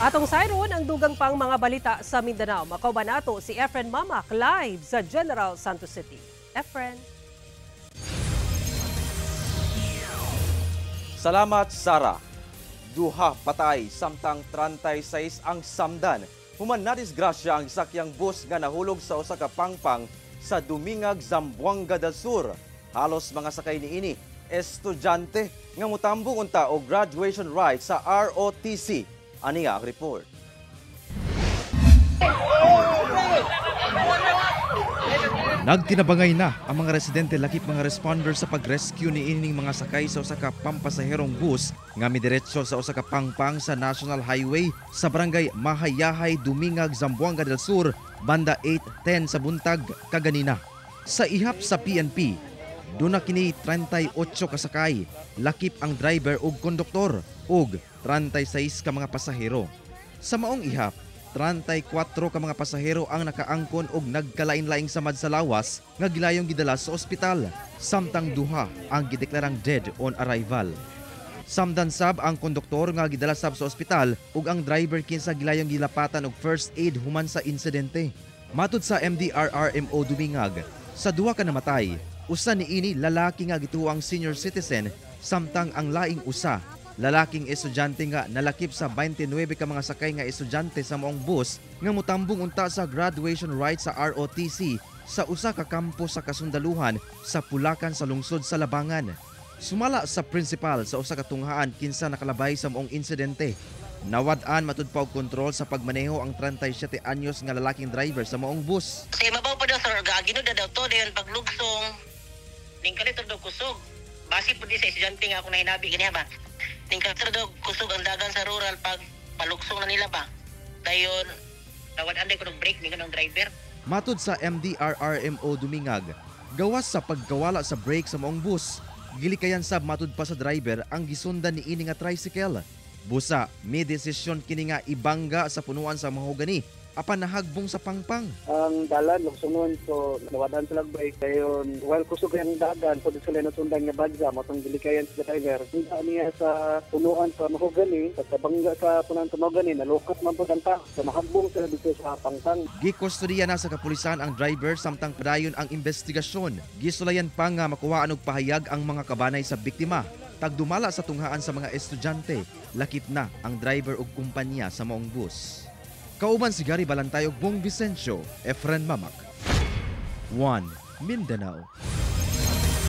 Atong sayron ang dugang pang mga balita sa Mindanao. Makauban nato si Efren Mamac live sa General Santos City. Efren. Salamat, Sara. Duha patay samtang 36 ang samdan. Human na disgrasya ang sakyang bus nga nahulog sa usa ka pangpang sa Dumingag, Zamboanga del Sur. Halos mga sakay niini estudyante nga mutambong unta og graduation ride sa ROTC. Ani nga ang report. Nagtinabangay na ang mga residente lakip mga responder sa pag-rescue ni ining mga sakay sa usa ka pampasaherong bus nga midiretso sa usa ka pangpang sa National Highway sa barangay Mahayahay, Dumingag, Zamboanga del Sur banda 8:10 sa buntag kaganina. Sa ihap sa PNP, duna kini 38 kasakay, lakip ang driver ug konduktor ug 36 ka mga pasahero. Sa maong ihap, 34 ka mga pasahero ang nakaangkon og nagkalain-laing samad sa lawas nga gilayong gidala sa ospital, samtang duha ang gideklarang dead on arrival. Samdan sab ang konduktor nga gidala sab sa ospital ug ang driver kinsa gilayong gilapatan og first aid human sa insidente. Matud sa MDRRMO Dumingag, sa duha ka namatay, usa niini lalaki nga gituang senior citizen, samtang ang laing usa lalaking estudyante nga nalakip sa 29 ka mga sakay nga estudyante sa maong bus nga mutambong unta sa graduation ride sa ROTC sa usa ka kampo sa kasundaluhan sa Pulakan sa lungsod sa Labangan. Sumala sa principal sa usa ka tunghaan kinsa nakalabay sa maong insidente. Nawad-an matud pa og kontrol sa pagmaneho ang 37 anyos nga lalaking driver sa maong bus. Kasi mabaw pa daw sir, gaagino daw to dayon paglugsong. Ning kalit daw kusog. Base po di sa estudyante nga ako nahinabi ganiha ba. Ning kalit daw kusog ang dagan sa rural pag palugsong na nila ba. Dayon nawad-an day ko ng brake ni kanang driver. Matud sa MDRRMO Dumingag, gawas sa pagkawala sa brake sa maong bus, gilikayan sab matud pa sa driver ang gisundan ni ini nga tricycle. Busa, may desisyon kini nga ibangga sa punuan sa mahogani apan nahagbong sa pangpang. Ang dalan lugsungon so nawadan sila brake dayon while kusog ang dagan pud sila nasundan nga badya motong gilikayan sa driver. Hindi niya sa punuan sa mahogani, sa bangga sa punuan sa mahogani nalukot man pud ang tao. So nahagbong sila dito sa pangpang. Gikustodiya na sa kapulisan ang driver samtang padayon ang investigasyon. Gisulayan pa nga makuhaan og pahayag ang mga kabanay sa biktima. Tagdumala sa tunghaan sa mga estudyante, lakip na ang driver ug kumpanya sa maong bus. Kauban si Gary Balantay ug Bong Vicencio, Efren Mamac. 1 Mindanao.